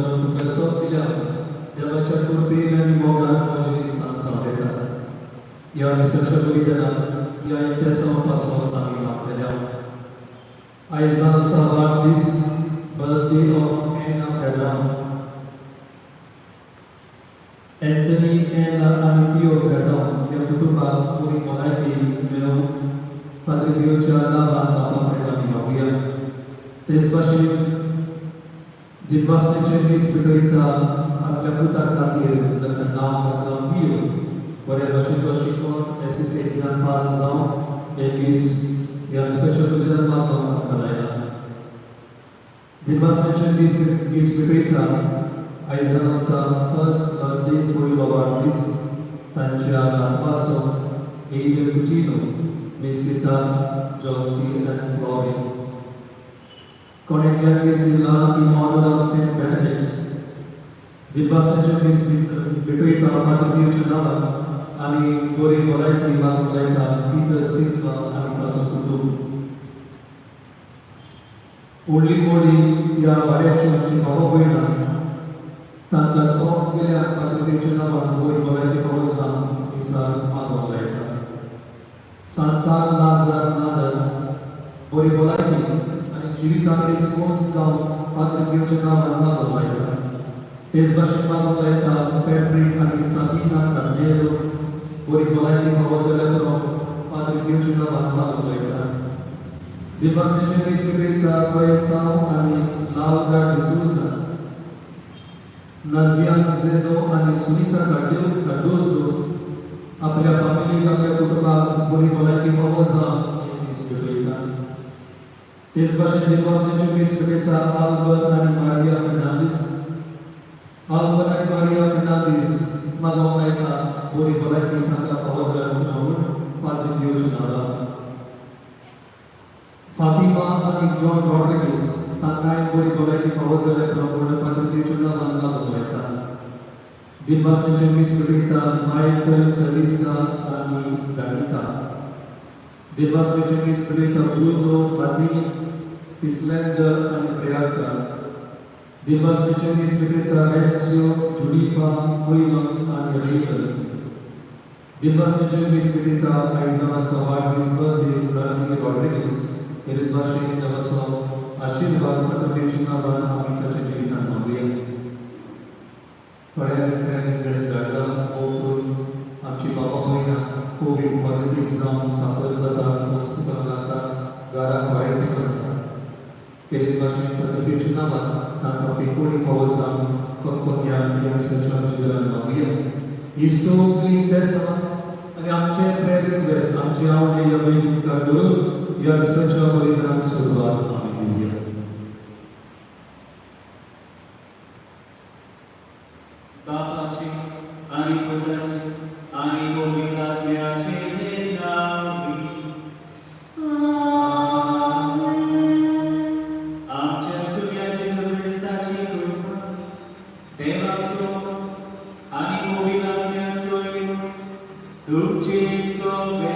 धरून तुमकां सगळ्या देवाच्या कृपेन आनी मोगान बरें सांग सांवरेता. ह्या मिसाच्या बलिदानान ह्या इतिहासा पासून आमी मागतल्या. आयज आसा वाडदीस, बर्थडे ऑफ एना फेर्रांव. एंथनी, एना आनी पियो फेर्रांव ह्या कुटुंबाक बरी भलायकी मेळूं, पाद्री पियोच्या नांवान बापा कडेन आमी मागुया. तेच भाशेन दिनवासनेचे मीस पेटयता आपल्या पुता खातीर, जाका नांव घातलां पियो. बऱ्या भाशेन तो शिकोवन एसएससी एग्जाम पास जावन हे मीस ह्या मिसाच्या बलिदान मागून आमकां लायला. दिनवासनेचे मीस मीस पेटयता. आयज आसा फर्स्ट बर्थडे, पयलो वाडदीस तांच्या नातवाचो एडन कुटिनो, मिस दिता जॉसी आनी फ्लॉरी. कोणेकल्यान मीस दिला in honour of Saint Benedict. दिनवासनेचे मीस भेटयता पाद्री पियोच्या नांवान आनी बरी भलायकी मागूंक लायता पीटर सिल्वा आनी ताचो कुटूंब. व्हडली मोडी ह्या वाड्याची आमची बाबा भयणां, तांकां सगळ्या पाद्री पियोच्या नांवान बरी भलायकी फावो जावन मिसार मागूंक लायता. सांतान लाजार नादर बरी भलायकी आनी जिवितान रिस्पॉन्स जावन पाद्री पियोच्या नांवान मागूंक लायता. तेच भाशेन मागूंक लायता पॅट्रीक आनी साबिना कार्नेलो, बरी भलायकी फावो जाल्यार पुरो, पाद्री पियोच्या नांवान मागूंक लायता. दिनवासनेचे मीस पेटयता कोयसांव आनी लावगा डिसोजा, नाझियान झेनो आनी सुनीता कार्डोजो, आपल्या फामिलीक, आपल्या कुटुंबाक बरी भलायकी फावो जावन हे मीस पेटयता. तेच भाशेन दिनवासनेचे मीस पेटयता आल्बन आनी मारिया फर्नांडीस. आल्बन आनी मारिया फर्नांडीस मागोवंक लायता बरी भलायकी तांकां फावो जाल्या म्हणून पाद्री पियोच्या नांवान. फातिमा आनी जॉन रॉड्रिगीस, तांकांय बरी भलायकी फावो जाल्या प्रमाण पाद्री पियोच्या नांवान मागोवंक लायता. दिनवासनेचे मीस पेटयता मायकल, सलिसा आनी दानिका. दिनवासनेचे मीस पेटयता ब्रुनो मातीन पिसलँडर आनी प्रियांका. दिनवासनेचे मीस पेटयता रेन्सियो, जुडिफा, कोयलन आनी रेगल. दिनवासनेचे मीस पेटयता आयज आसा वाडदीस, बर्थडे रजनी रॉड्रिगीस. हे भाशेन देवाचो आशिर्वाद पाद्री पियोच्या नांवान आमी ताच्या जिवितान मागुया. थोड्या रिक्वेस्ट धाडला करून आमची बाबा भयणां कोवीड पॉझिटीव जावन साफर जाता, हॉस्पिटलान आसा, घरा क्वॉरंटीन आसा. केले भाशेन पाद्री पियोच्या नांवान तांकां पेकोणी फावो जावन कोतकोत्यान ह्या मिसाच्या बलिदानान मागुया. ही सगळीं देसां आनी आमचे प्रेयर रिक्वेस्ट, आमचे आवडे ह्या बयली मुखार धरून ह्या मिसाच्या बलिदानाक सुरवात आमी दिवया. बापाचे आणि पुताचे आणि पवित्र आत्म्याचे नावे. आमेन. आमच्या सुम्या जेजू क्रिस्ताची कृपा, देवाचो आणि पवित्र आत्म्याचो तुमचे सोबे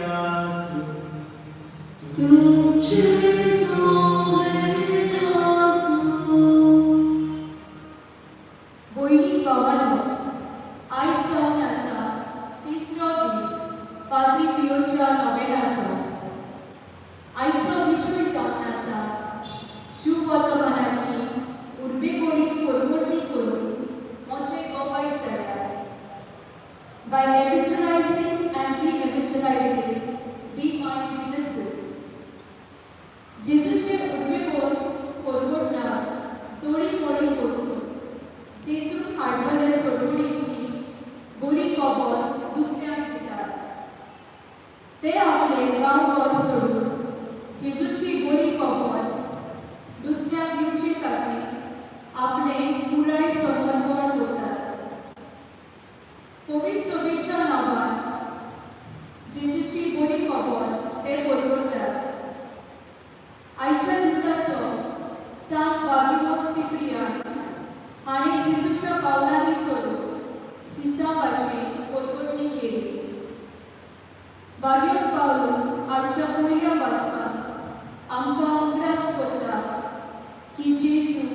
आसूं. तुमचे सोबे आसूं. भयणी भावांनो, आयज जावन आसा तिसरो दीस पाद्री पियोच्या नोवेनाचो. आयचो विशय जावन आसा शुभवर्तमानाची उर्बेभरीत परवडणी करून म्हजें गवाय जायात. By evangelizing and re-evangelizing, be my witnesses. जेजूचे उर्बेभर परवडणाक जोडी मोडी वचून जेजून हाडलेले सोडवणीची बरी खबर दुसऱ्यांक दितात. ते आपले गांवघर सोडून जेजूची बरी खबर दुसऱ्यांक दिवचे खातीर आपले पुराय समर्पण करतात. पवित्र सभेच्या नांवान जेजूची बरी खबर ते परवडटात. आयच्या दिसाचो सांत बागिमोत सिप्रियान हाणें जेजूच्या पावलांनी चलून शिसा भाशेन परवडणी केली. बागियोन पावलू आयच्या पयल्या वाचपांत आमकां उगडास करता की जेजू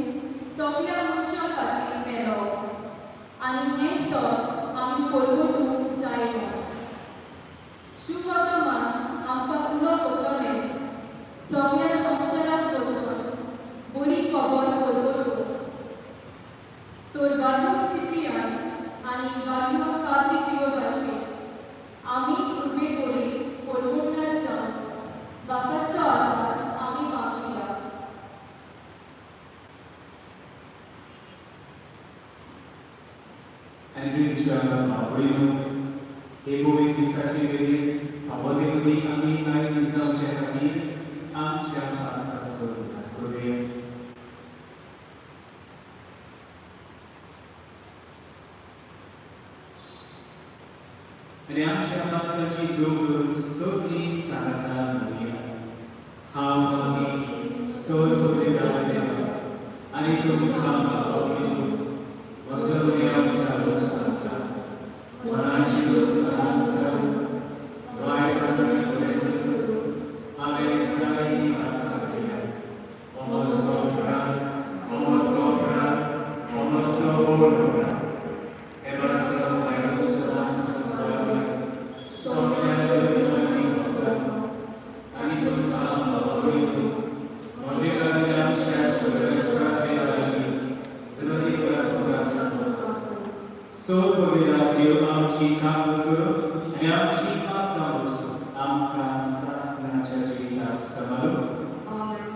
सगळ्या मनशां खातीर मेलो आनी हें सत आमी परगटूंक जाय म्हूण. शुभवर्तमान आमकां उलो करतलें सगळ्या संवसारांत वचून बरी खबर परगटूंक. तर बालूक सिप्रियान आनी बालू पाद्री पियो भाशेन आमी उर्बे गोडी परगटणार जावन बापाचो आदार आमी मागुया. आनी तुमच्या बाबडीनो हे गोवी दिसाचे वेळेर फावो देखून आमी आयज जावचे खातीर आमच्या पात्राचो विकास करुया. आनी आमच्या पात्राची देव करून सगळीं सांगाता म्हणुया. हांव आमी सर्व देवा आनी तुमकां बाबडीनो म्हजो नेम चालू सांगता मनाची जावं वायट करणी हांवें जायतीं पातकां केल्या. हो म्हजो अपराध, हो म्हजो अपराध, हो म्हजो व्हड अपराध. हे म्हजो वायट सदांच सगळ्या देवांनी आनी तुमकां बाबडीनो म्हजे खातीर आमच्या सगळ्या देवांनी विनोदी प्रार्थना. सर्व देव आमची कामूक आनी आमची पात्रां वचून आमकां सासणाच्या जिविताक सांबाळूं. आमेन.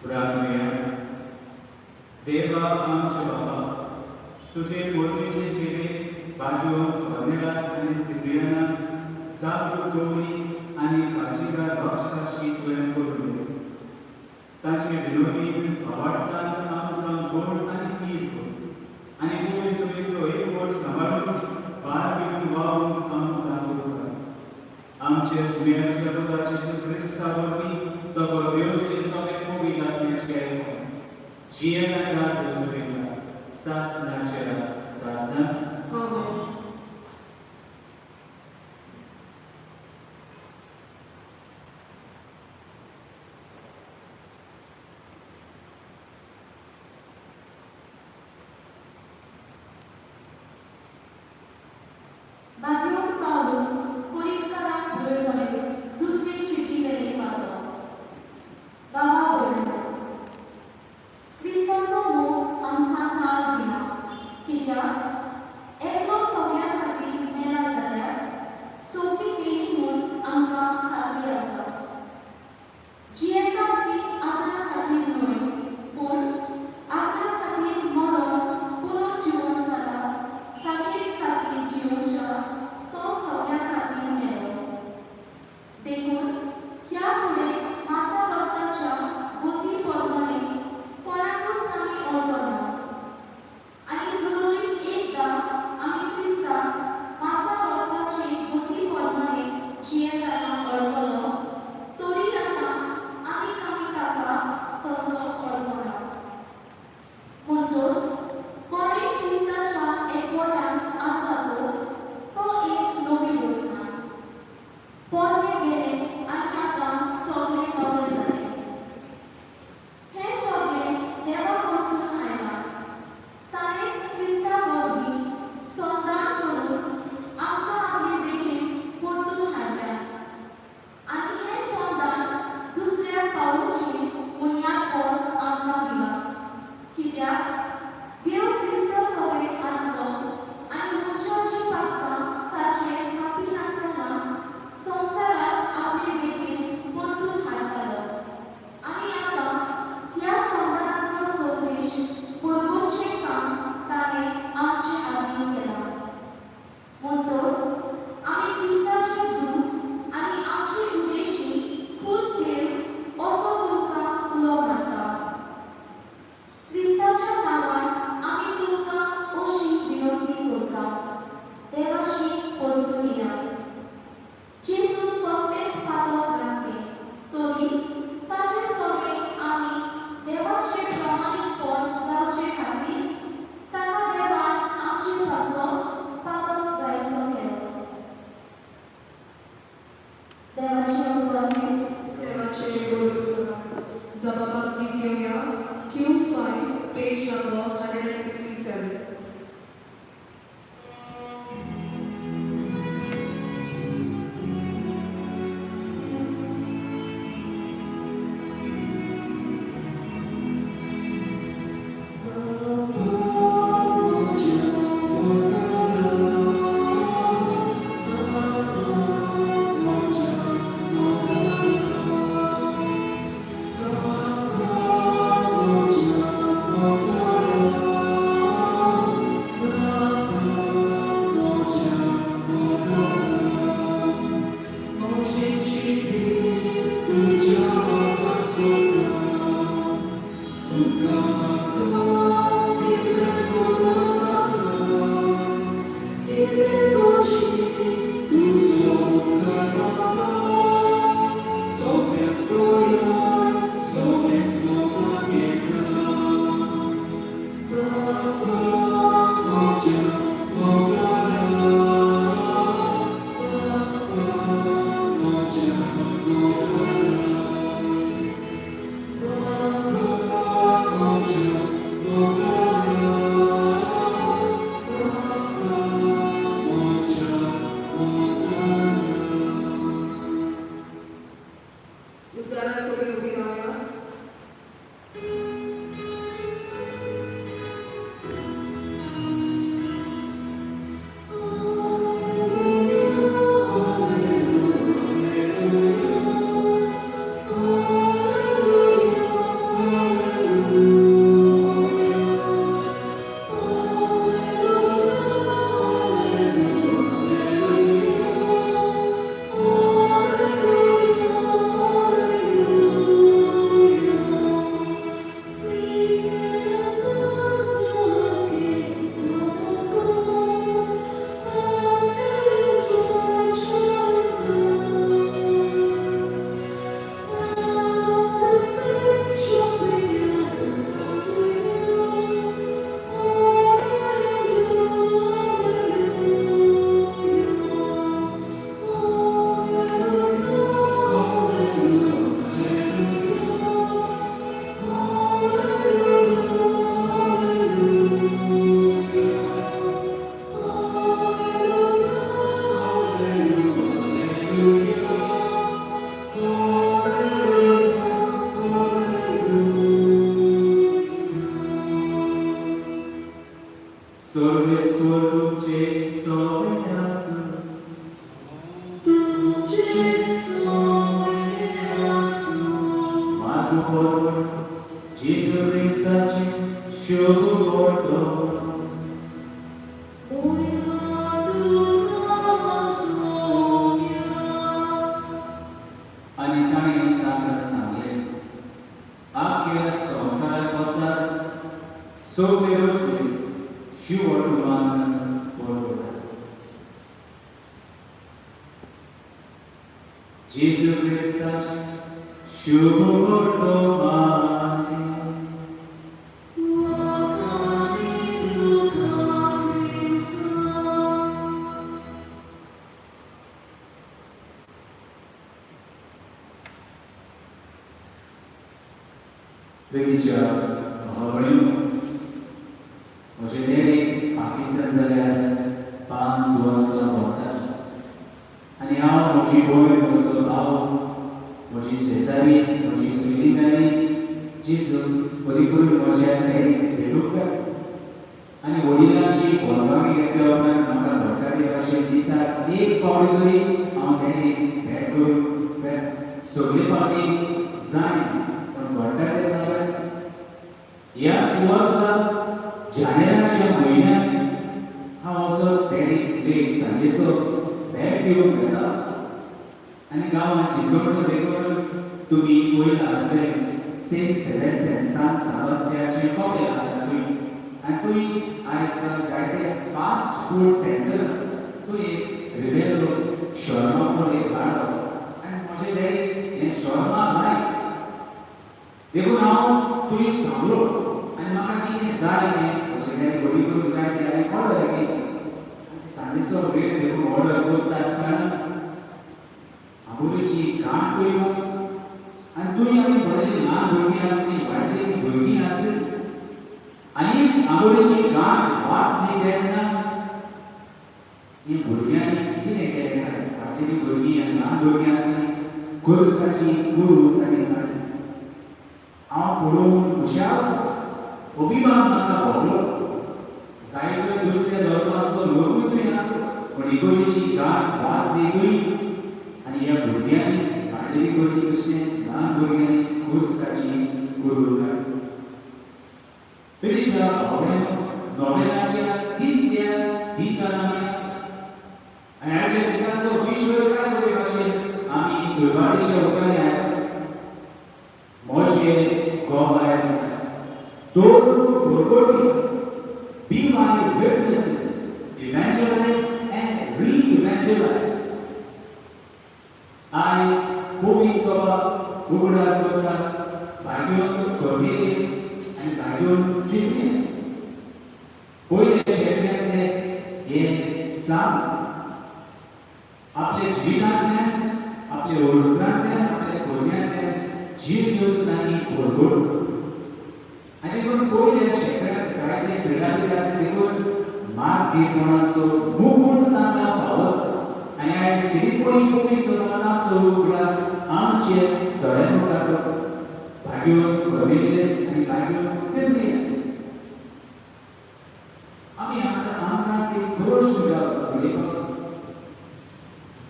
प्रार्थना. देवा आमच्या बाबा, तुझे मोर्तीचे सेवेत बाग्यो कॉर्नेलाक आनी सिप्रियानाक जागरूक दवरी आनी काळजीदार बापसाक्षी तुवें करून दिले. तांचे विनोदीन भावार्थान आमकां गोड आनी तीर कर आनी गोड सभेचो एकवट सांबाळून भार घेवन वावरूंक आमकां उरता. आमचे सुम्याच्या पुता जेजू क्रिस्ता वरवीं तो देवचे सगळे पवित्र आत्म्याचे जियेन आनी राज वचुया सासनाच्या सासना. आमेन. बाग्योन पावलून कोरिंथकारांक बरयल्ले दुसरे चिटी मेरेन वाचप. बाबा व्हडलो, क्रिस्ताचो मोग उद्गारां सगळीं उबी रावया. सर्वेस्पर तुमचे सवे आसूं. मार्गू बरोबर जेजू क्रिस्ताचे शुभ वर्तमान. आनी ताणें तांकां सांगलें, आख्या संवसाराक वचात, सगळे वचून शिववर्तमान बरोबर. जेजू क्रिस्ताचे शुभ वर्तमान. प्रेमीच्या भाव-भयणींनो, म्हजे डॅडी पाकिस्तान जाल्यार 5 वर्सां भोंवतात आनी हांव, म्हजी भयण, म्हजो भाव, म्हजी शेजारी, म्हजी सोयरीगारी जेजू बरी करून म्हज्या डॅडीक भेटूंक मेळटा. आनी वडिलांची परवानगी घेतल्या उपरांत म्हाका घडटा ते भाशेन दिसाक एक पावटी तरी हांव डॅडीक भेट करूंक वेता. सगळे पावटी जायना, पण घडटा तेन्ना वेता. ह्याच वर्सा जानेराच्या म्हयन्यात हांव असोच डॅडीक लेट सांजेचो भेट दिवंक वेता आनी गांवांत चिंचोणचो देखून तुमी पयलां आसतलें, सेंट सेबेस्टियन, सांत सेबास्तियाचें कपेल आसा थंय. आनी थंय आयज काल जायते फास्ट फूड सेंटर आसा. थंय एक रिबेलो शॉर्मा म्हूण एक गाडो आसा आनी म्हजे डॅडी हें शॉर्मा लायक देखून हांव थंय थांबलो आनी म्हाका कितें जाय तें म्हजे डॅडी बरी करूंक जाय तें हांवें ऑर्डर केली. आनी सांजेचो वेळ देखून ऑर्डर करता आसतनाच आबोलेची गांठ पळय वाचली आनी थंय आमी बरें ल्हान भुरगीं आसलीं, वाडटलीं भुरगीं आसलीं. आनी आबोलेची गांठ वाचली तेन्ना ही भुरग्यांनी कितें केलें काय, वाडटलीं भुरगीं आनी ल्हान भुरगीं आसलीं, खुरसाची कुरू तांणी काडली. हांव पळोवन खुशाल जालो, अभिमान म्हाका भोगलो. जायते दुसऱ्या धर्माचो लोकूय थंय आसलो, पूण इगर्जेची गांठ वाचली थंय आनी ह्या भुरग्यांनी, वाडलेली भुरगीं तशेंच ल्हान भुरग्यांनी खुरसाची कुरू काडली. प्रेमीच्या भावणेनो, नोवेनाच्या तिसऱ्या दिसान आमी आसा आनी आयच्या दिसाचो विश्व काय बरे भाशेन आमी सुरवातीच्या उतरांनी आयला. म्हजे गोवाय आसा दोन भरगोटी. Be my witnesses, evangelize and re-evangelize. आयज पवित्र सभा उगडास करतात भाग्योन कॉर्नेलियस आनी भाग्योन सिप्रियन. सांग आपल्या जिवितांतल्यान, आपल्या ओळखांतल्यान, आपल्या भुरग्यांतल्यान जेजूक तांणी परगट. आनी देखून पयल्या शेंकड्याक जायते पिडापीड आसा, देखून मार्गीपणाचो मुकूट तांकां फावो जाता. आनी आयज कितें पयली समाजाचो उगडास आमचे दोळ्यां मुखार पडटा. भाग्यो कोर्नेलियस आनी भाग्यो सिप्रियन. आमी आमकां एक प्रश्न उलयपाक,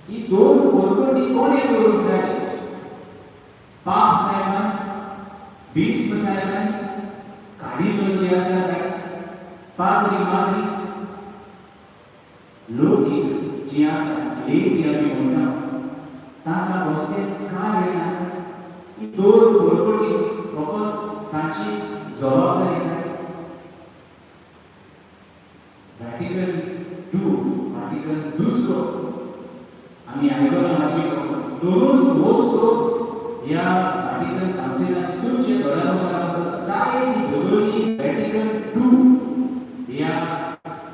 ही दोन पोरगटी कोणें करूंक जाय? पाप साहेबान, बिस्प साहेबान, कार्डिनल जे आसा काय, पाद्री माद्री, लोकीक जी आसा लेखी आमी म्हणटा तांकां कसलेंच कार्य ना? ही दोन पोरगटी फकत तांचीच जबाबदारी काय? व्हॅटिकन टू, व्हॅटिकन दुसरो आमी आयकलां मातशी, दोनूच वस्तू ह्या व्हॅटिकन कावन्सिलान तुमचे दोळ्या मुखार जायती बदलली. व्हॅटिकन टू ह्या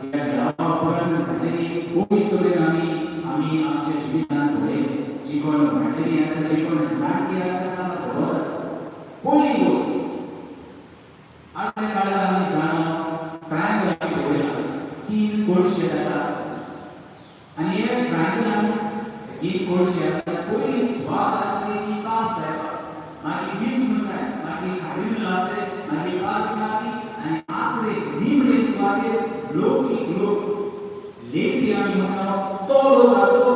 ह्या मेळावा उपरांत जालेली ओय सगळें आमी आमी आमच्या जिवितांत पळयलें. जी कोण वाडलेली आसा, जी कोण जाणटी आसा, तांकां खबर आसा. पयली गोश्ट, आदल्या काळार आमी जाणा ट्रायंगल आमी पळयला, तीन कोळशे ताका आसता आनी हे ट्रायंगलान तीन कोळशे आसा. पयली सुवात आसली ती पाप साहेबा, मागीर बिस्प साहेब, मागीर कार्डिनल आसले, मागीर पाद्री माद्री आनी आखरे निमणे सुवातेर लौकीक लोक, लेखी आमी म्हणटा तो लोक आसलो.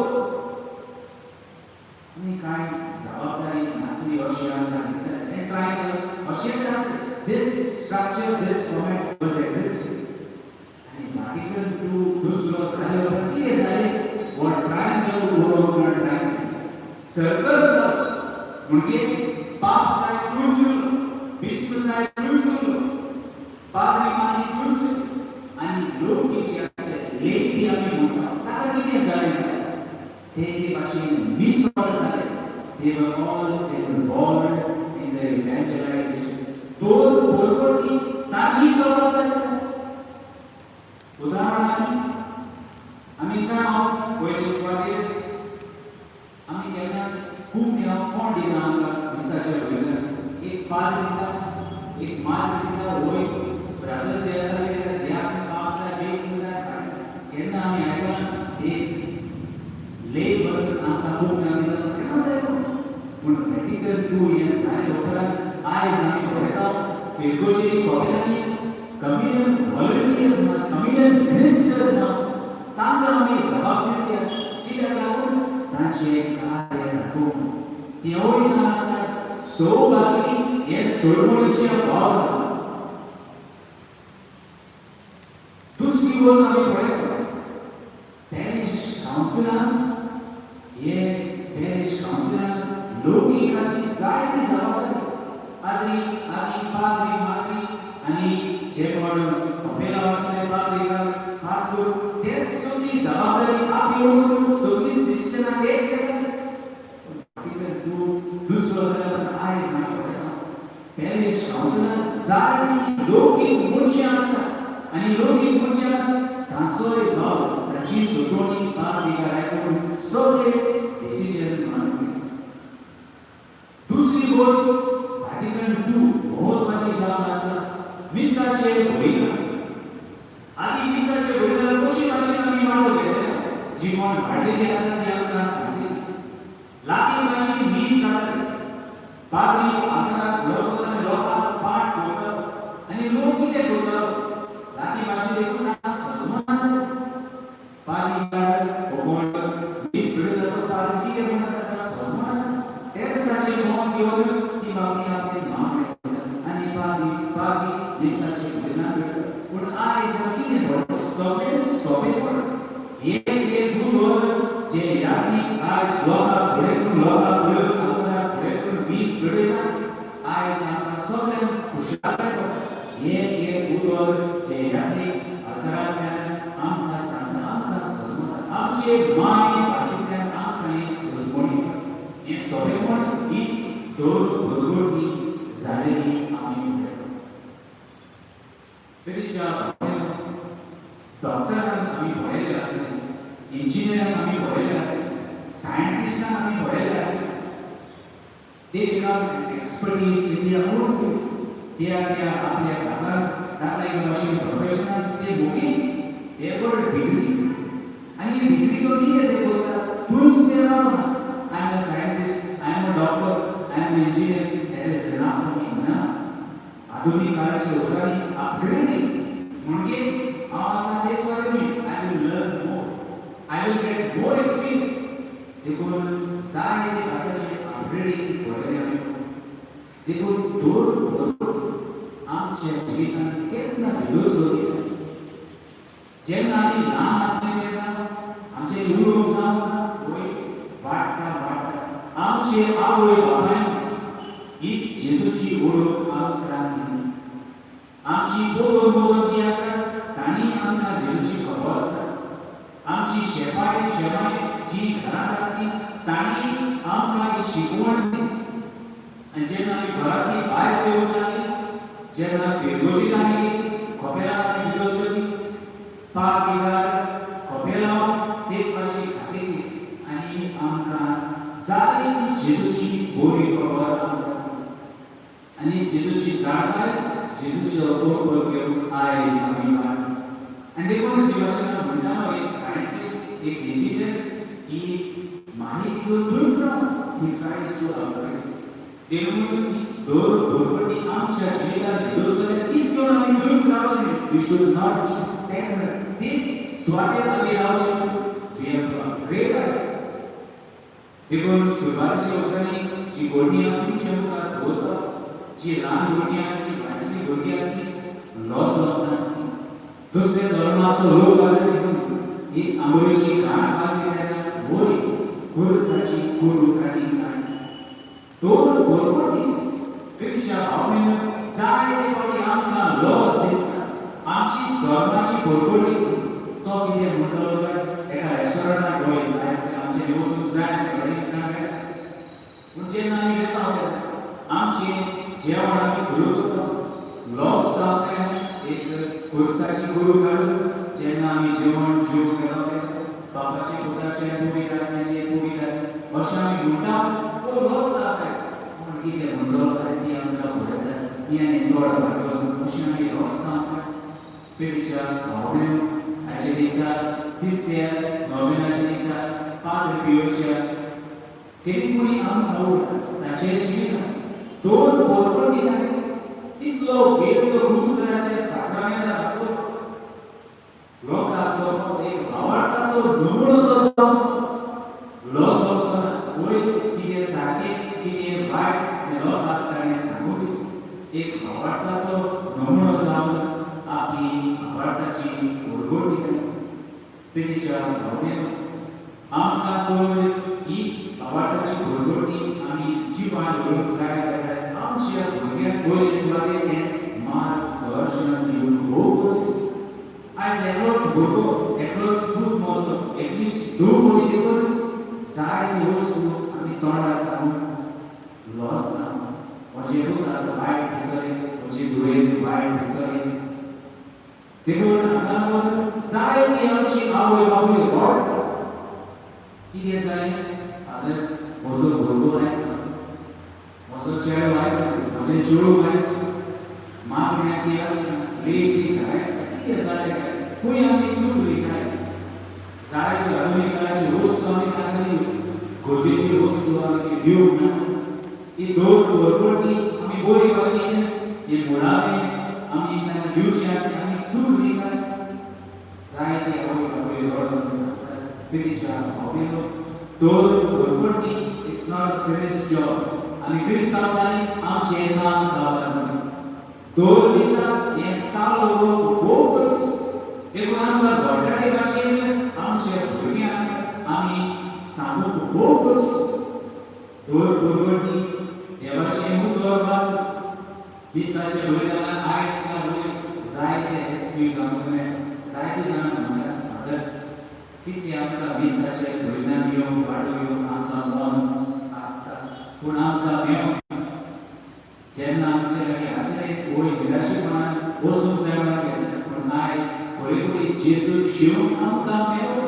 आनी कांय जबाबदारी नासली अशें आमकां दिसता. हें ट्रायंगल्स अशेंच आसलें. This structure, this format was existing. आनी व्हॅटिकन टू दुसरो जाले उपरांत कितें जालें? हो ट्रायंगल उरोंक ना, ट्रायंगल सर्कल जालो. म्हणजे पाप साहेब खंयच उरलो, बिस्प साहेब खंयच उरलो, पाद्री माद्री खंयच उरलो आनी लोक जे आसले, लेखी आमी म्हणटा, ताका कितें जालें? ते ते भाशेन मिसळ जाले. They were all involved in the evangelization. दोन पोरगटी ताची जबाबदारी. उदाहरणांत आमी जाणा, पयले सुवातेर आमी केन्नाच कुमण्या कोण दिना आमकां मिसाच्या वयल्यान? एक पाद्री दिता, एक माद्री दिता, वय ब्रदर जे आसा ते ह्या पाप साहेब, बेस्ट साहेब. केन्ना आमी आयकलां एक लेख बसून आमकां कुमण्या दिता? तो केन्नाच आयकूंक. पूण व्हॅटिकन टू हें जाले उपरांत आयज आमी पळयता, फिरगोजेरी कॉलेजांनी कम्युनियन व्हॉलंटियर्स ना, कम्युनियन मिनिस्टर्स ना. तांकां आमी जबाबदारी आसा. कित्याक लागून? तांचें कार्य दाखोवंक. तेवूय जावन आसा सौभागी हे चळवळीचे वावर. दुसरी गोश्ट आमी पळयता, पॅरिश कावन्सिलान, हे पॅरिश कावन्सिलान लौकिकाची जायती जबाबदारी आसा. आदरी आदी पाद्री माद्री आनी जे कोण कपेलांव आसले, पाद्रीकार पाद्रू, तेच सगळी जबाबदारी आप येवन सगळी सिस्टमां तेच घेतले. व्हॅटिकन टू दुसरो जाल्यार आयज आमी पळयता, पॅरिश कावन्सिलान जायती लौकीक मनशां आसा आनी लौकीक मनशां तांचोय वावर, तांची सुचोवणी पाद्रीकार आयकून सगळे डिसिजन मानून. दुसरी गोश्ट व्हॅटिकन टू म्हत्वाची जावन आसा मिसाचे बलिदान. आदी मिसाचे बलिदान कशी भाशेन आमी वांटो घेतले, जी कोण वाडलेली आसा ती आमकां सांगतली. लातीन भाशेन मीस जातालें. पाद्री आकाराक फुडो आनी लोकांक पाठ करतालो आनी लोक कितें करतालो? लातीन भाशेन देखून तांकां समजून आसलें. पाद्री कोण मीस घडयता तो पाद्री कितें म्हणटा ताका समजून आसलें. तेर्साचें मोन घेवन ती मागणी आपली मागणी करता आनी पाद्री पाद्री मिसाचें बलिदान करता. पूण आयज कितें पळयता? सगळें सोंपेपण. एक एक उतर जे याज्ञीक आयज लोकांक फुडें करून, लोकांक फुडें करून, आमदाराक फुडें करून मीस घडयता, आयज आमकां सगळ्यांक खुशालकाय पडटा. एक एक उतर जे याज्ञीक आकारांतल्यान आमकां सांगता, आमकां समजता, आमचे माय भाशेंतल्यान आमकां हें समजवणी, हें सोंपेपण, हीच दोन भरगुटी जालेली आमी पळयता. पेरीच्या डॉक्टरान आमी पळयलें आसा. इंजिनियरांक आमी पळयले आसा, सायंटिस्टांक आमी पळयले आसा. They become an expertise in their own field. त्या त्या आपल्या भागात ताका एक भाशेन प्रोफेशनल ते मोगी, they got a degree. आनी डिग्री घेवन कितें ते करता, थंयच ते रावना. I am a scientist, I am a doctor, I am engineer, that is enough for me. ना. आधुनीक काळाच्या उतरांनी अपग्रेडिंग म्हणजे हांव आसा तेच वाटेन न्ही, I will learn more, I will get more experience. देखून जायते भासाचे अपग्रेडिंग पळयलें आमी. देखून दोन बरोबर आमच्या जिवितांत केन्ना विलोस दिता. जेन्ना आमी ल्हान आसले तेन्ना आमचे उलोवंक जावं ना, वय वाडटा वाडटा आमचे आवय बापायन हीच जेजूची ओळख आमकां दिली. आमची पोदोर मोदोर जी आसा तांणी आमकां जेजूची खबर आसा. आमची शेपाय शेमाय जी घरांत आसली तांणी आमकां ही शिकवण दिली. आनी जेन्ना आमी घरांतली भायर सरूंक लागली, जेन्ना फिरगोजीक आमी गेली, कपेलांत आमी भितर सरली, पाग विगार कपेलांव तेच भाशेन कातेकीस आनी आमकां जाय ती जेजूची बरी खबर आमकां दिली. आनी जेजूची जाणकाय, जेजूचो अर्थ घेवन आयज आमी वाडटा. आनी देखून जे भाशेन हांव म्हणटा, एक सायंटिस्ट, एक इंजिनियर ही माहिती घेवन थंयच रावना, he tries to upgrade. देखून हीच दर बरोबर आमच्या जिवितांत विलोस जाल्यार तीच घेवन आमी थंयच रावचें न्ही. We should not be stagnant. तेच सुवातेर आमी रावचें न्ही. We have to upgrade ourselves. देखून सुरवातीच्या उतरांनी जी गोडणी हांव तुमच्या मुखार दवरता, जी ल्हान भुरगीं आसली, वांटिल्ली भुरगीं आसली, लॉस जावंक ना. दुसऱ्या धर्माचो लोक आसा तितून हीच आंबोळीची घांट वाजली तेन्ना वयर खुरसाची कुरू तांणी काडली. दोन बरोबर पेक्षा भावनेन जायते फावटी आमकां लॉस दिसता आमची धर्माची बरोबरी. तो कितें म्हणटलो काय, एका रेस्टॉरंटाक वयर आयज आमचें वचूंक जाय आनी जाण काय. पूण जेन्ना आमी वेता तेन्ना आमचें जेवण आमी सुरू करता, लॉस जाता. एक खुरसाची कुरू काडून जेन्ना आमी जेवण जेवंक वेता तेन्ना बापाचे, पुताचे, पवित्र आत्म्याचे पवित्र अशें आमी म्हणटा, तो लॉस जाता. पूण कितें म्हणटलो काय, ती आमकां पळयता, ती आनी चड भाटलो, अशें आमी लॉस जाता. पेक्षा भावनेन आयच्या दिसा, तिसऱ्या नोवेनाच्या दिसा, पाद्र पियोच्या केन्ना आमकां उरता ताचे जिवितांत दोन बरोबर दिता. तितलो वेळ तो खुबसराच्या साक्रामेंतार आसलो, लोकांक तो एक भावार्थाचो नमुनो तो जावन लॉस जावचो ना. वयर कितें सारकें, कितें वायट तें लोकांक ताणें सांगून दिलें. एक भावार्थाचो नमुनो जावन आपली भावार्थाची उरगट दिता. पेक्षा भावनेन आमकां तर हीच भावार्थाची उरगटी आमी जिवान दवरूंक जाय जाल्यार आमच्या भुरग्यांक पयले सुवातेर हेंच मार्गदर्शन दिवंक खूब गरजेचें. आयज एकलोच भुरगो, एकलोच पूत म्हजो, एकलीच धूव म्हजी, देखून जाय ती वस्तू आमी तोंडार सांगून लॉस ना. म्हजे पुताक वायट दिसतलें, म्हजे धुवेक वायट दिसतलें. देखून हाका लागून जाय ती आमची आवय बापूय रडटा. कितें जालें फादर, म्हजो भुरगो आयकना, म्हजो चेडो आयकना, म्हजें चेडूं आयकना, मागण्या ती आसना, लेट ती घरा येता, कितें जालें काय, खंय आमी चुकली काय? जाय त्यो आधुनीक काळाची वस्तू आमी तांकां दिवं, गरजेची वस्तू आमी ती दिवंक ना. ही दोन बरोबर आमी बरी भाशेन हे मुळावें आमी तांकां दिवची आसता, आमी चूक दिता. जाय ती आवय बापूय रडून सांगतात. पिरीच्या भावनेनो, दोन बरोबर, it's not a finish job. आमी क्रिस्तांवांनी आमचें काम गावला न्हय. दोन दिसा हें चालू उरोवप खूब गरजेचें. देखून आमकां घोटाळे भाशेन आमच्या भुरग्यांक आमी सांगूंक खूब गरजेचें. दोन बरोबर देवाचें उतर वाचून मिसाचे बलिदानान आयज काल वयर जायते एक्सक्यूज आमकां मेळटा. जायते जाणां म्हणटात, फादर, कितें आमकां मिसाचें बलिदान घेवंक, वांटो घेवंक आमकां मन आसता, पूण आमकां मेळना. जेन्ना आमचे लागीं आसलें वयर निराशेपणान वचूंक जाय म्हणून घेतलें, पूण आयज खरें खरी जेजू शिवूंक आमकां मेळना.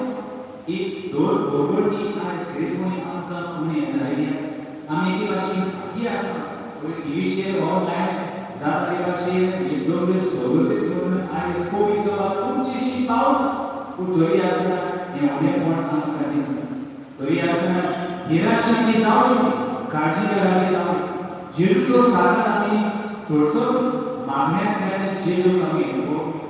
हीच दोन बरोबरणी आयज खरेपणी आमकां उणें जाल्ली आसा. आमी एके भाशेन फाटी आसा. टिवीचेर ऑनलायन जाता ते भाशेन हे सगळ्यो सवलत्यो घेवन आयज कोवी सभा तुमचेशी पावना, पूण तरी आसतना हें उणेपण आमकां दिसना. तरी आसतना निराशे आमी जावचें न्ही, काळजीदार आमी जावं. जेजूचो सागर आमी सोडचो, मागण्यांतल्यान जेजूक आमी पळोवया.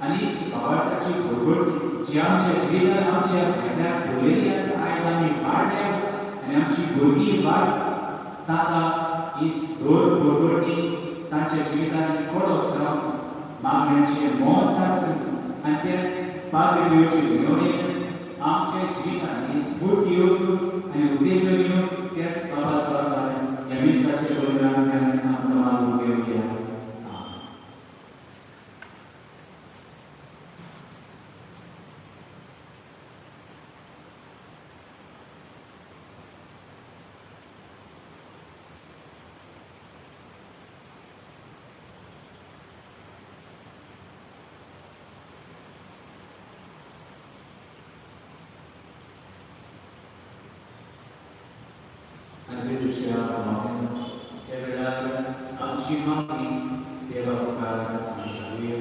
आनी हीच भावार्थाची बरोबरणी जी आमच्या जिवितान आमच्या फायद्याक भरलेली आसा, आयज आमी वाडल्या आनी आमची भुरगीं वाड ताका हीच धोर बरोबरणी तांच्या जिवितान कडक जावन मागण्याचें मन ताका आनी तेच पाद्री पियोचे विनवणेन आमच्या जिवितान ही स्फूर्ती येवन आनी उत्तेजन येवन त्याच बाबाचो आदार ह्या मिसाच्या पवित्रांतल्यान आमकां मागूंक घेवया. ह्या वेळार आमची मागणी देवा मुखार आमी घालुया.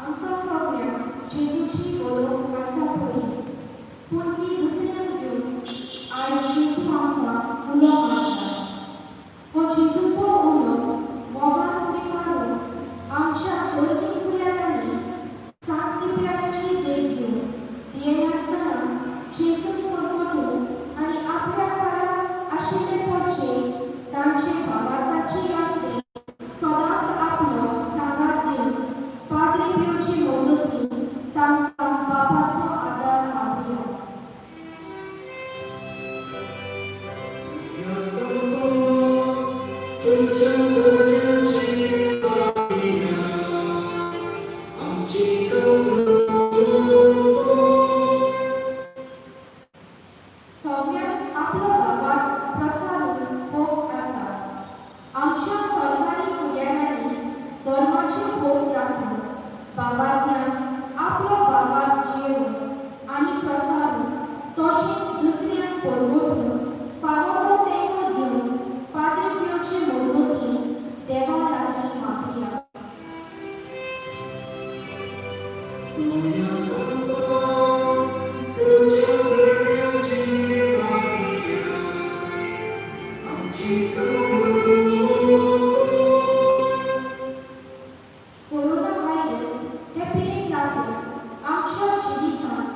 आमकां सगळ्यांक जेजूची गरोव आसा खरी, पूण ती दुसऱ्यांक घेवन आयज जेजू आमकां उलो मारता. हो जेजूचो उलो मोगान स्विकारून आमच्या धर्मीक फुडाऱ्यांनी सांत सिप्रियानाची देख घेवन भियेनासतना जेजूक परगटून आनी आपल्या काळार आशिल्ले परचे तांचे भावार्थाची यात्रेक सदांच आपलो सांगात दिवन पाद्री पियोचे मजतीन तांकां बापाचो आदार मागुया. सगळ्यांक आपलो भावार्थ प्रचारून भोग आसा. आमच्या सरकारी फुडाऱ्यांनी धर्माचे भोग राखून भावार्थ्यांक आपलो भावार्थ जियेवन आनी प्रचारून तशेंच दुसऱ्यांक परगटून फावो तो तेंको दिवन पाद्री पियोचे मजतीन देवा लागीं मागुया. कोरोना व्हायरस हे पिडेक लागून आमच्या जिवितांत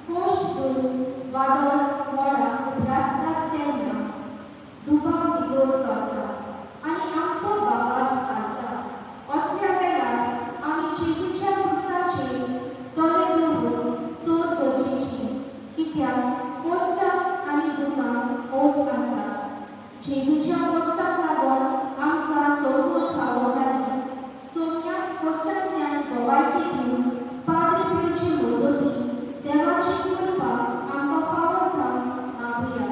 कश्ट धरून वादळ मोडां उप्रासतात तेन्ना दुबाव भितर सरता आनी आमचो भावार्थ घालता. असल्या वेळार आमी जेजूच्या खुर्साचेर दोळे दवरून चड गरजेचें, कित्याक कश्टांक आनी दुखांक ओत आसा. जेजूच्या कश्टांक लागून आमकां सोडून फावो जाली. सोम्याक कश्टांतल्यान गवायकी दिवन पाद्री पियोचे मजतीन देवाची कृपा आमकां फावो जावन मागुया.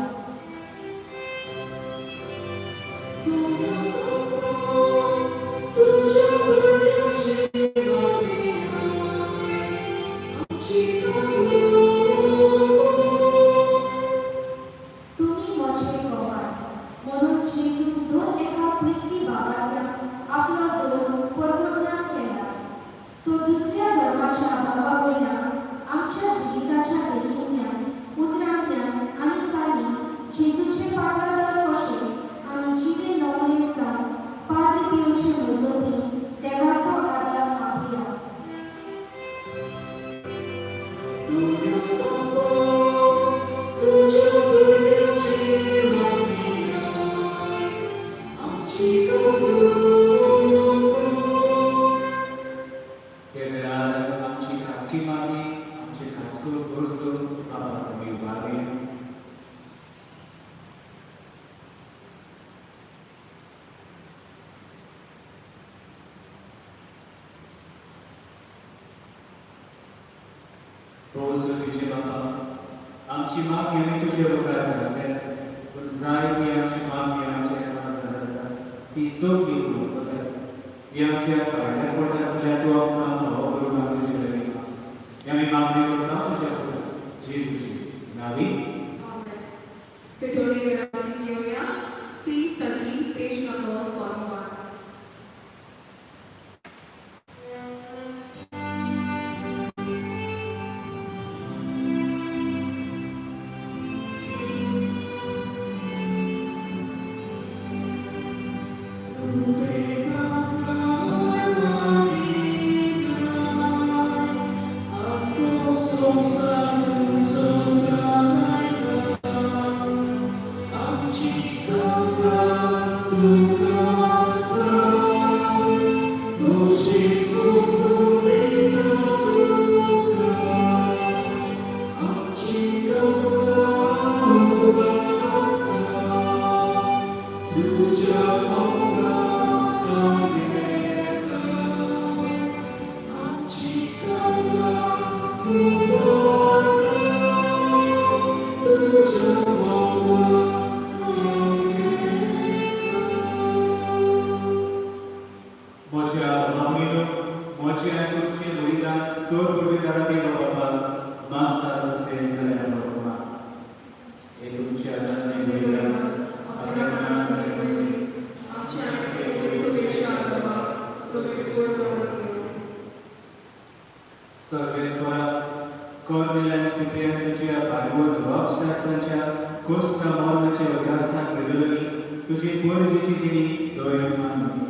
तुमी म्हजे गवाय म्हणून जेजून दर एका क्रिस्ती भावार्थ्याक आपलो धर्म परगटना केला. तो दुसऱ्या धर्माच्या भावा भयणांक आमच्या जिविताच्या देखींतल्यान, उतरांतल्यान आनी चालीन जेजूचे पात्रादार कशे आमी जिवे नमुने जावन पाद्री पियोचे मजतीन देवाचो आदार मागुया. ह्या वेळार आमची खासगी मागणी, आमचे खासगो गरजो बाबा आमी उबारुया. प्रभू तुझे बाबा, आमची मागणी आमी तुजे मुखार घालते, पूण जाय ती आमची मागणी आमच्या काळजांत आसा ती सगळी तूं वता. ही आमच्या फायद्याक पडटा आसल्यार तूं आमकां फावो करून आमी तुजे लागीं आमी मागणी करता तुज्या जेजूची नावी. आमेन. पेटोणी वेळार घेवया C30, page number 41. म्हज्या मामीनो म्हज्या तुमचे बलिदान सोर पुर्विदारा देवा बाबा मागता तसलें जाल्यार बाबा हे तुमच्या आदाराने बलिदान आपल्या मनात आमच्या सुवेच्या सर्वेस्वरा, कॉर्नेल आनी सिप्रियान तुज्या बायबल रोगशास्त्राच्या कोस्ता मरणाच्या उदासाक वेदोली तुजी पोरजेची दिली दोन मानली.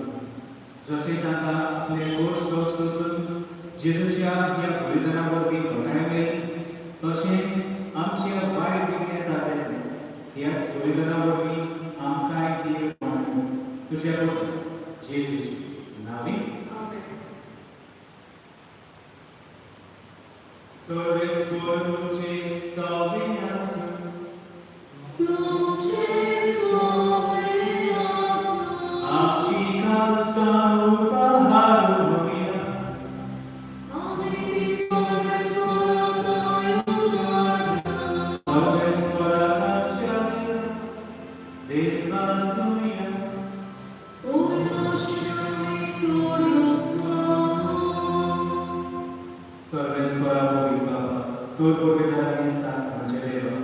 जशें तांकां आपले कोर्स रोग सोसून जेजूच्या ह्या बलिदाना वरवीं घटाय मेळ्ळी, तशेंच आमच्या वायट विघ्न येता ह्याच बलिदाना वरवीं आमकांय ती मानू. तुज्या पुता जेजूची नावी. सर्वेस्वर तुमचे सावे आसूं. आमची खालसा उपहार होया. सर्वेस्वराच्या देवा सुया. सर्वेस्वरा पवित्र बाबा, सोर पवित्रांनी सास म्हणजे देवा,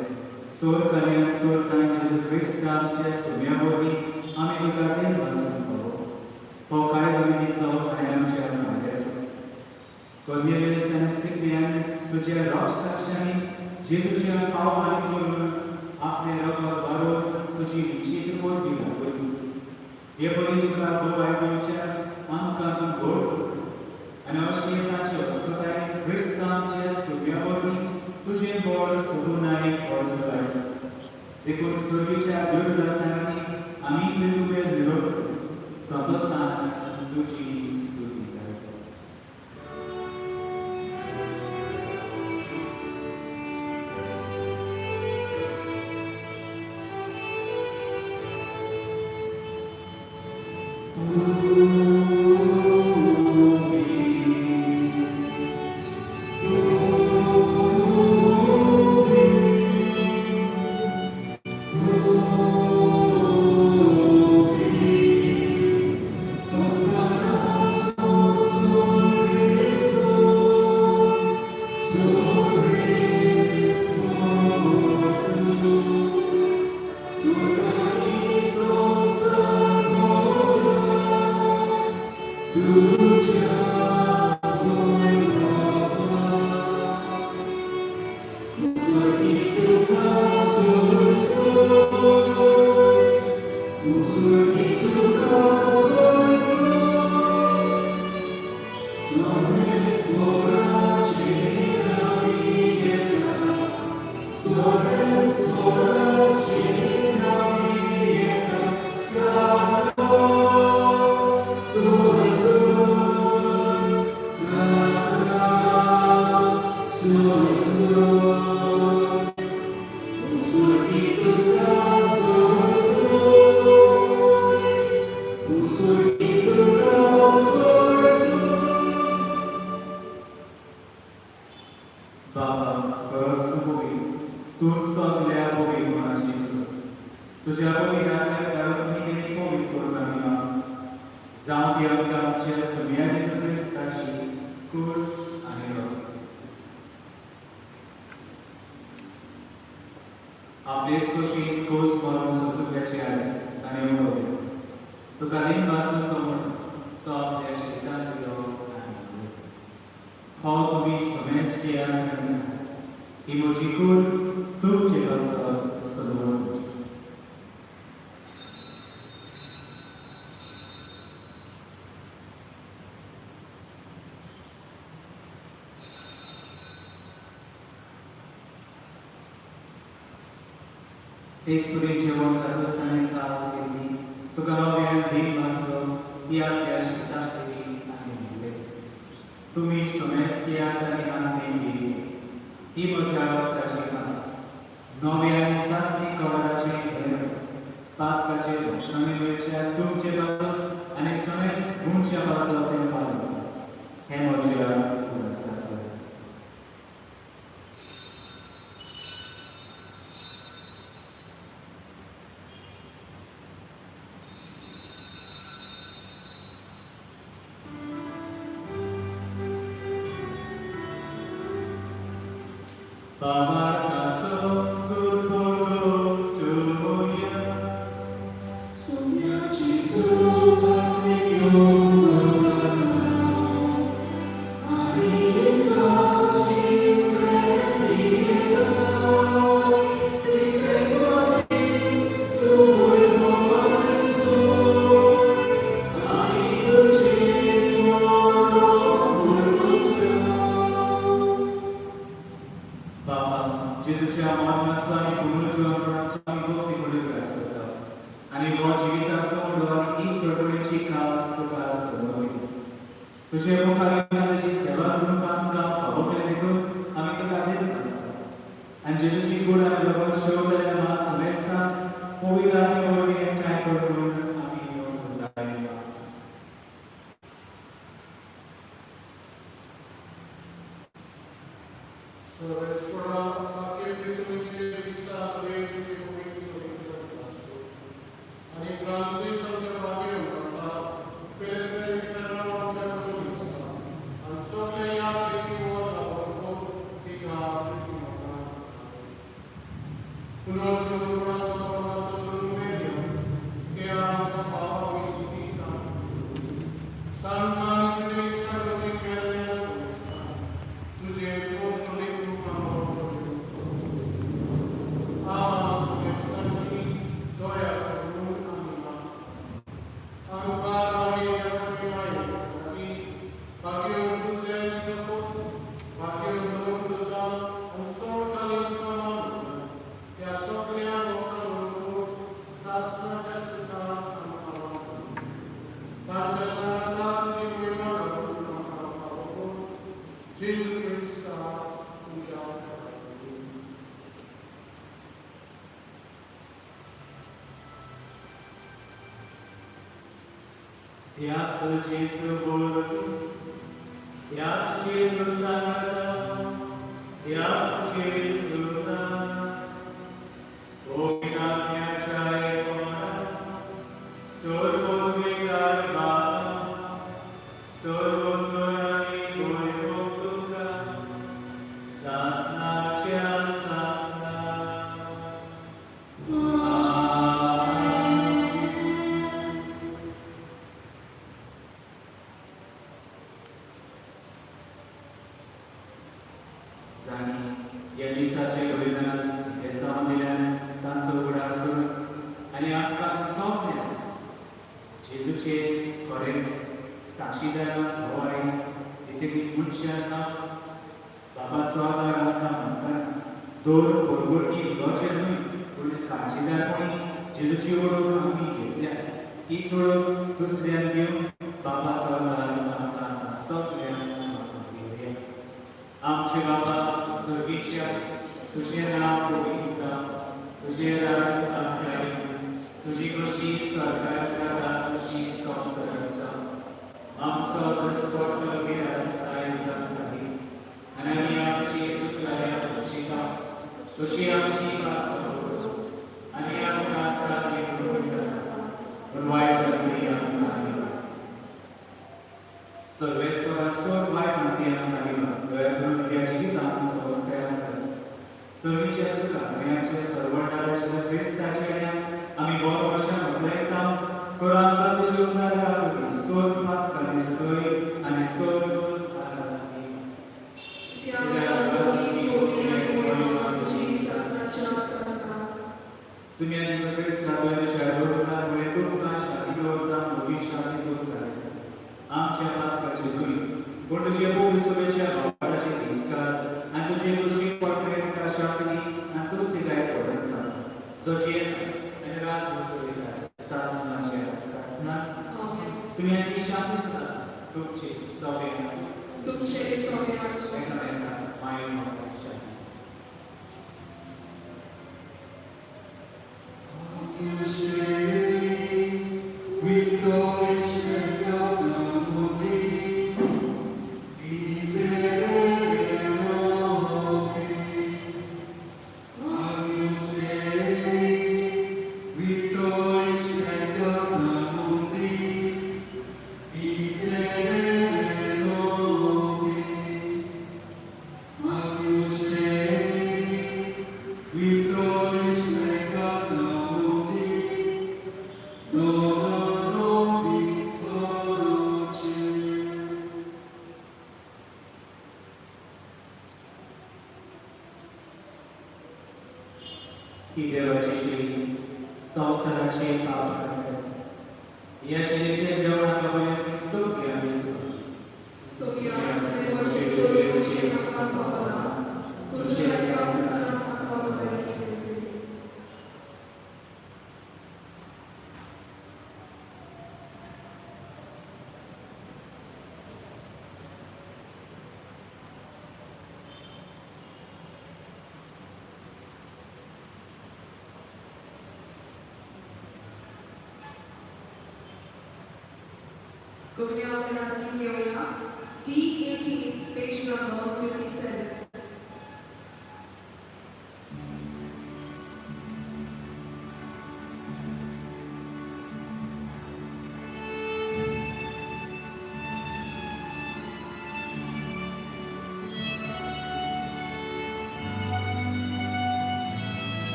सोर कल्याण सोर कांय जेजू क्रिस्त आमच्या सुम्या वरवीं आमी तुका देव आसूं फावो. हो कायदो विधीचो आनी आमच्या फायद्याचो. कोर्नेलियस आनी सिप्रियान तुज्या रोग साक्षांनी जेजूच्या पावलांनी चलून आपले रगत वारोवन तुजी विचित्र वरवीं दाखयली. हे परी तुका गोवाय दिवच्या आमकां तूं गोड कर आनी अशी ताची अस्वस्थताय क्रिस्तांच्या सुम्या वरवीं तुजें बळ सोदून बळ चलाय. देखून सुर्गीच्या देवदासांनी आमी तुवें निरोप संतोषान तुजी स्तुती गायता. बाबा खरोच पवित्र, तूं सगल्या पवित्र मनाची सर. तुज्या पवित्रांतल्या काळोखी पवित्र करून आमी माग. जावं ती आमकां आमच्या सुम्या जेजू क्रिस्ताची कूड आनी रगत. आपलेच कशी कोस मारून सोंसुल्ल्याची आयले ताणें उडोवले. तुका दिन भासून तो म्हण तो आपल्या शिसांत दिलो आनी म्हणलें, हो तुमी समेज कियात आनी ही म्हजी कूड तुमचे पासत समोर. तेच फुडें जेवण जातकच ताणें कास घेतली, तुका नव्यान दीन भासलो, ती आपल्या शिसाक दिली आनी म्हणलें, तुमी समेज कियात आनी हात दिली, ही म्हज्या रक्ताची कास, नव्या आनी सासणी कवराचें हें पातकाचे भक्षणांनी मेळच्या तुमचे पासत आनी समेज गुणच्या पासत तें पालक, हें म्हज्या उडासाक. बाबाचो गुरपोलो चोया बाबा जेजूच्या मरणाचो आनी पुनर्जीवनाचो आमी भक्ती करून प्रयास करता आनी हो जिविताचो उडो आनी ही सोडवणेची कास तुका समर्पिता. तुजे मुखार तुजी सेवा करूंक आमकां फावो केलें देखून आमी तुका दित आसता आनी जेजूची कूड आनी रगत शेवट मास समेस्तां पवित्र आनी वरवीं एकठांय करून आमी नोंद. सर्वेस्परा आखे पृथ्वीचे विस्तार वेगचे होईल सोडीचो असतो आणि फ्रांसीस आमच्या बाबीन करता, फिलिपिन फेर्नांव आमच्या करून करता आनी सगळे ह्या पृथ्वीवर वापरतो तिका पृथ्वी पुनर्जीवनाचो परमाचो मेळ्ळो ते आमच्या बाबा वयली जिता तांकां तुजे इश्टागतीक मेळ्ळ्या सोडटा तुझे पोसले सुमेस्तांची दया करून आमी मागता. आमकां मारिया कशी मायेस्ताची भाग्य सुसेन तुजो भाग्य तुका आनी सोडकालीन तुका मानता त्या सगळ्या लोकांक सासणाच्या सुखान आमकां मानता. तांच्या सांगाता तुजी महिमा करून आमकां फावो कर. जेजू क्रिस्ता तुज्या खातीर. त्याच जेजू बोलतो, त्याच जेजू सांगता, त्याच जेजू ना पवित्र एकोणा सर्वोद्वेगार बाबा सर्वोद्वयानी गोय तुका सासनाच्या सासना. जांणी ह्या मिसाचे बलिदानात बेसांव दिल्यान तांचो उगडास करून आनी आमकां सगल्यांक जेजूचे खरेंच साक्षीदारां भाव आई तितली मनशां आसा. बाबाचो आदार आमकां म्हणटाना दर परगुटी लजें न्हय पूण काळजीदारपणी जेजूची वळख आमी घेतल्या तीच वळख दुसऱ्यांक दिवन बाबाचो आदार आमकां सगल्यांक दिवया. आमचे बाबा स्वर्गीच्या, तुझें नांव पवित्र जावं, तुझें राज आमकां येवं, तुजी कशी स्वर्गात जाता तशी संवसारात जावं. आमचो दिसपट्टो गिरास आयज आमकां दी आनी आमी आमची चुकलाया बक्षिता तशी आमची पापां पुरूस आनी आमकां त्रास करूं पूण वायट आमकां दिवा. सर्वेस्वरा चड वायट नाती आमकां दिवा, दया करून ह्या जिवितांत समस्या सर्वीच्या सुखान आनी आमच्या सर्वंटाच्या क्रिस्ताच्या आमी बरो वर्षां बदलायता करून आमकां तुजे उदार करी सोद कनिस्तोय आनी सोद सुम्या जेजू क्रिस्ता तुज्या दवरता मुळे तुमकां शांती दवरता म्हजी शांती दवरता आमच्या पापकाचे न्हय पूण तुजे पवित्रतेच्या भावाचे तिरस्कार आनी तुजे कुशीक पडले तुका शांती आनी तूं सिगाय पडून सांग जो जियेता आनी राज वचयता सासनाच्या सासना. सुम्याची शांती सदां तुमचे सगळे आसूं. तुमचे सगळे आसूं. एकामेकांक मायेन मोगान शांती. ही देवाची शिरी संवसाराचे पाप काडटा. ह्या शिरेच्या जेवणाक वयल्यान ती सगळी आमी सोडची. सोफिया, देवाचे दोळेचे म्हाका फावना, तुमच्या संवसारांत म्हाका बरें मेळटलें. Gouvernement घेवया D18, page number 57.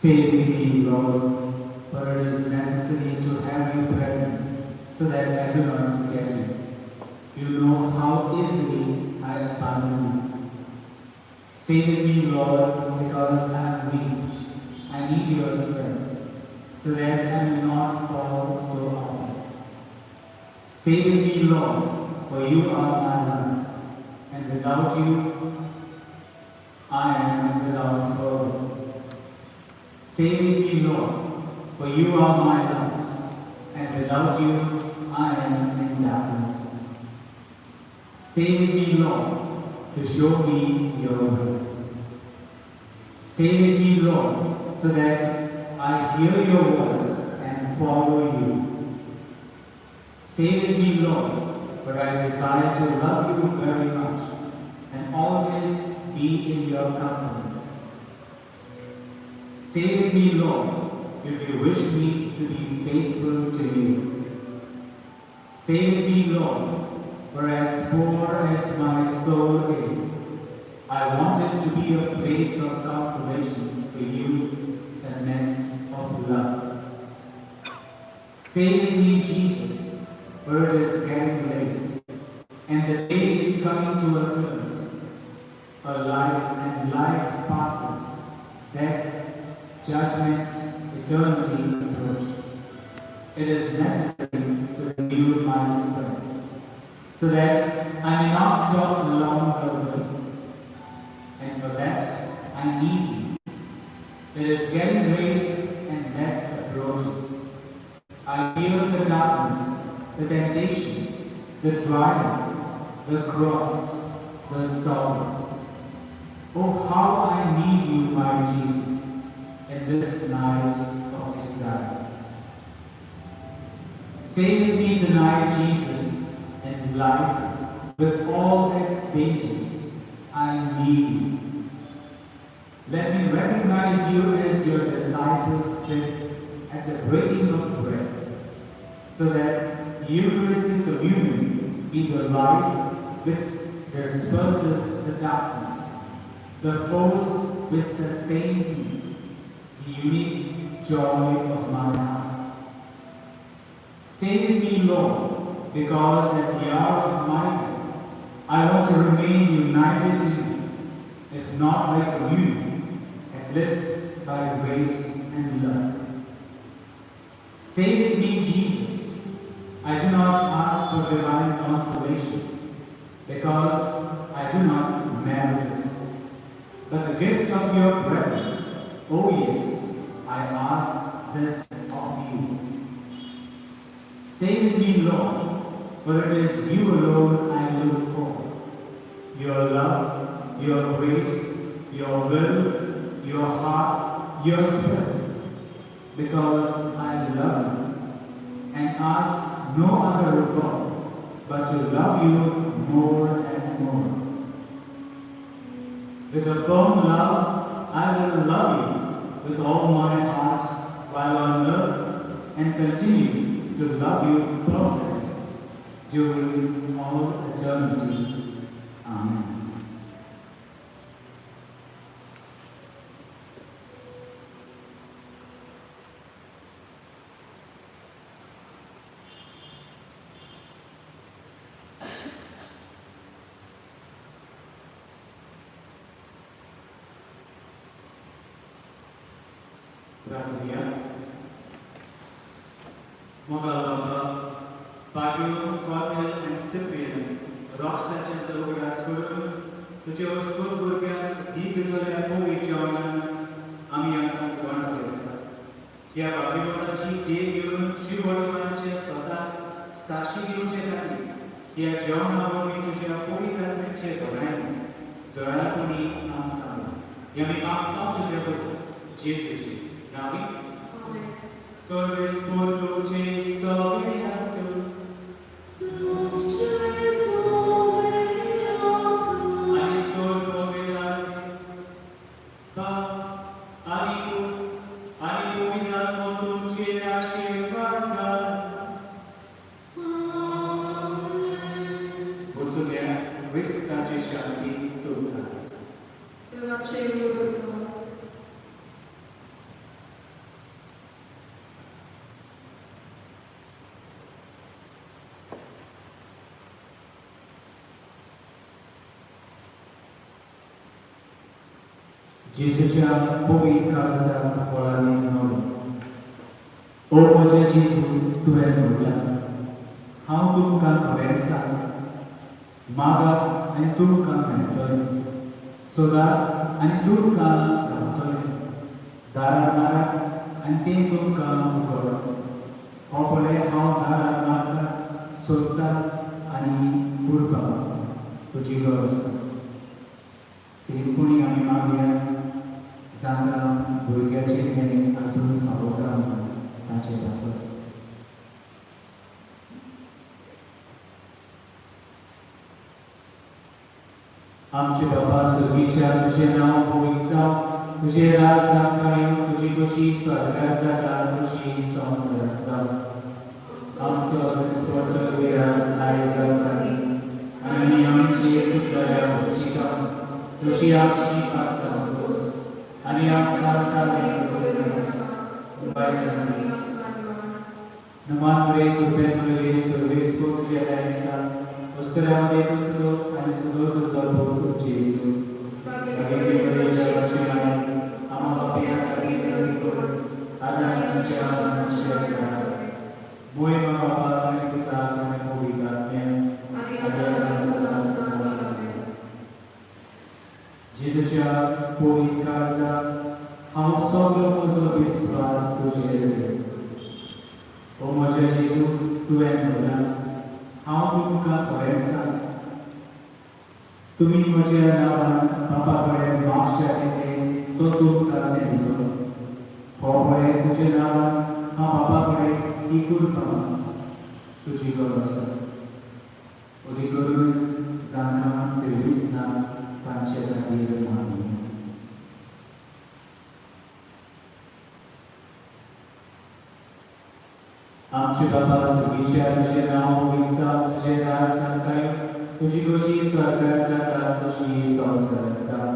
Stay with me, Lord, for it is necessary to have you present so that I do not forget you. You know how easily I abandon you. Stay with me, Lord, because I am weak. I need your strength so that I may not fall so often. Stay with me, Lord, for you are my life, and without you, I am without fervor. Stay with me, Lord, for you are my light, and without you, I am in darkness. Stay with me, Lord, to show me your way. Stay with me, Lord, so that I hear your voice and follow you. Stay with me, Lord, for I desire to love you very much and always be in your company. Stay with me, Lord, if you wish me to be faithful to you. Stay with me, Lord, for as poor as my soul is, I want it to be a place of consolation for you, a nest of love. Stay with me, Jesus, for it is getting late, and the day is coming to a close. A life and life passes, death, judgment, eternity approach. It is necessary to renew my strength, so that I may not stop along the way. And for that, I need you. It is getting late and death approaches. I feel the darkness, the temptations, the trials, the cross, the sorrows. Oh, how I need you, my Jesus, in this night of exile. Stay with me tonight, Jesus, in life with all its dangers. I need you. Let me recognize you as your disciples did at the breaking of bread, so that the Eucharistic communion be the light which disperses the darkness, the force which sustains me, the unique joy of my heart. Stay with me, Lord, because at the hour of my death, I want to remain united to you, if not by communion, at least by grace and love. Stay with me, Jesus. I do not ask for divine consolation, because I do not merit it. But the gift of your presence, oh yes, I ask this of you. Stay with me, Lord, for it is you alone I look for. Your love, your grace, your will, your heart, your spirit, because I love you and ask no other reward but to love you more and more. With a firm love, I will love you with all my heart while on earth, and continue to love you perfectly during all eternity. Amen. प्रार्थना. मोगाळ बाबा, बाग्यो Cornell आनी सिप्रियन रॉक्साचें उगडास करून तुज्या वस्कूल भुरग्यांक दी दिल्ल्या पवित्र जेवणान आमी आमकां जवळ करता. ह्या भाग्यवंताची देह घेवन शिवबरोबरांचे स्वता साक्षी घेवचे खातीर ह्या जेवणा वरवीं तुज्या पवित्र आत्म्याचे बऱ्यान दयाळपणी आमकां ह्या आमी मागता तुज्या पुता जेजूचे नांवी. Amen. सर्वेस्पोर तुमचे सगळे आसूं. तुमचे सोवे आसूं. आनी स्वर्गवेल्यान बाप आनी पूत आनी पवित्र आत्मो तुमचेर आशिर्वाद घाल. आमेन. वचुया, क्रिस्ताची शांती तुमकां. देवाचे उर्बा. जेजूच्या पवित्र काळजाक फळांनी नवलो. ओ म्हज्या जेजू, तुवें म्हणलां, हांव तुमकां खरें सांगता, मागात आनी तुमकां मेळटलें, सोदात आनी तुमकां गावतलें, दारार मारात आनी तें तुमकां उगडलें. हो पळय, हांव दारार मारता, सोदता आनी कुरपा. तुजी गरज आसा. तेणकुणी आमी मागया जांकां भुरग्याचें देणें आजून फावो जावंक ना तांचे पासत. आमचे बाबा सर्गीच्या, तुजें नांव पवित्र जावं, तुजें राज आमकां येवं, तुजी कशी स्वर्गार जाता तशी संवसारांत जावं. आमचो दिसपट्टो विरास आयज आमकां दी आनी आमचे चुकलेल्या बक्षिता तशी आमची पात्रां बस आनी आमकां ताणें वायटांनी. नमान मरे कृपेन मरे सर्वेस्पर तुज्या आसा, वस्त्रामध्ये तुजो आनी सगळो तुजो पूत जेजू. मागीर बरे जगाचे माय, आमा पापयां खातीर विनंती कर, आतां आनी आमच्या मरणाच्या वेळार. मोय मा बापाक आनी पुताक आनी पवित्र आत्म्याक. जेजूच्या पवित्र काळजाक हांव सगलो म्हजो विस्वास तुजेर दवरतां. ओ म्हज्या जेजू, तुवें म्हणलां, हांव तुमकां खरें सांगता, तुमी म्हज्या नांवान बापा कडेन मागशात तें तो तुमकां तें दितलो. हो पळय तुज्या नांवान हांव बापा कडेन ही कृपा मागतां. तुजी गरज आसा. अदीक करून जांकां सर्वीस ना तांचे खातीर मागुया. आमचे बाबा सर्गीच्या, तुजें नांव पवित्र जावं, तुजें राज आमकां येवं, तुजी कशी स्वर्गार जाता तशी संवसारांत जावं.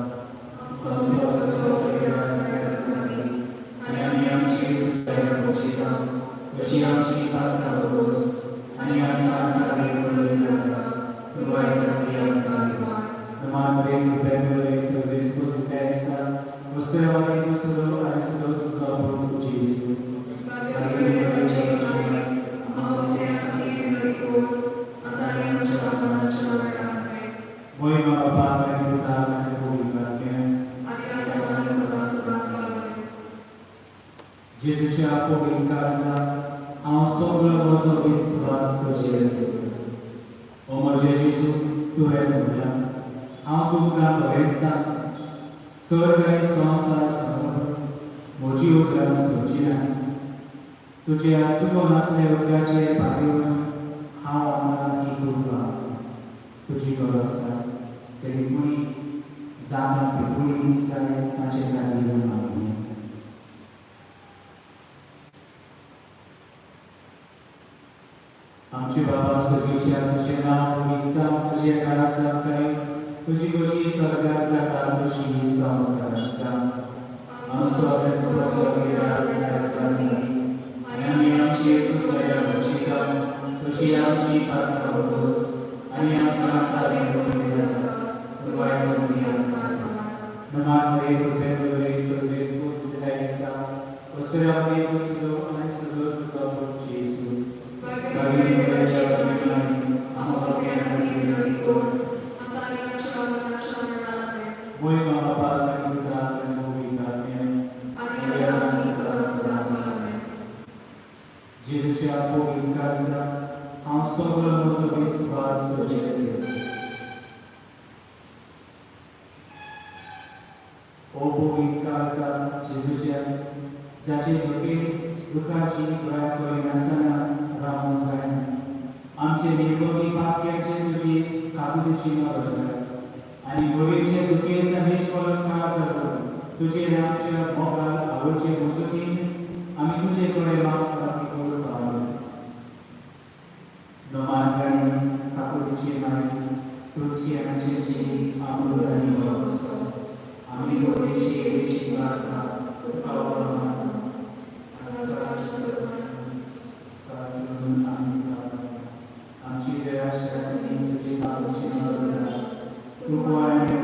आनी आमी आमची चुकलेल्या बक्षिता तशी आमची पात्रां बस आनी आमकां ताणें नाका पूण वायटांतली आमकां. नमान मरे कृपेन मरे सर्वेस्पर तुज्या आसा, वस्त्रामध्ये तूं सगळो आनी सगळो तुजो पूत जेजू. मोय मा बापाक आनी पुताक आनी पवित्र आत्म्याक. जेजूच्या पवित्र काळजाक हांव सगलो म्हजो विस्वास तुजेर दवरतां. ओ म्हज्या जेजू, तुवें म्हणलां, हांव तुमकां खरेंच सांगता, स्वर्ग आनी संवसार सोंपत म्हजी उतरां सोंपची ना. तुज्या चुको नासल्या उतराचेर पातयेवन हांव आतां ही कृपा मागतां. तुजी गरज आसा. तेणकुणी जांकां पिपुळी जाय तांचे खातीर मागुया. आमचे बाबा सर्गीच्या, तुजें नांव पवित्र जावं, तुजें राज आमकां येवं, तुजी कशी स्वर्गार जाता तशी संवसारांत जावं. आमचो दिसपट्टो विरास आयज आमकां दी आनी आमी आमचे चुकलेल्या बक्षिता तशी आमची पात्रां बस आनी आमकां ताणें नाका पूण वायटांतली आमकां. नमान मरे कृपेन मरे सर्वेस्पर तुज्या आसा, वस्त्रामध्ये तूं सगळो आनी सगळो तुजो पूत जेजू. मागीर बरे जगाचे माय, आमा पापयां खातीर विनंती कर, मोय मा बापाक आनी पुताक आनी पवित्र आत्म्याक. जेजूच्या पवित्र काळजाक हांव सगलो म्हजो विस्वास तुजेर दवरतां. ओ पवित्र काळजा जेजूच्या, जाचे दुखे दुखाची पुराय करिनासतना रावंक जायना, आमचे निर्भगी पातक्याचे तुजी काकुतीची मदत कर आनी मोगेचे दुखेस्त निश्कलंक काळजा तुजे आमच्या मोगाल आवडचे मजतीन आमी तुजे कडेन मागता ती कृपा. नमान गाणी काकुतीची माय, तुजी आमची जी अमृत आनी वरस आमी गोडेशी येशी मागता तुका मागता. आमची दया तुजी काकुतीची मदत कर. तूं कोण आनी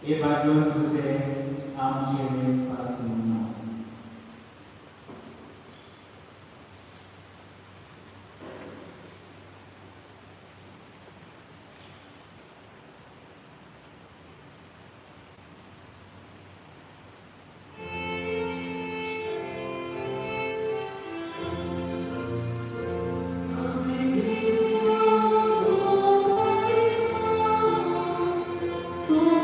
E Baguio Jose आमचे पासून. तूं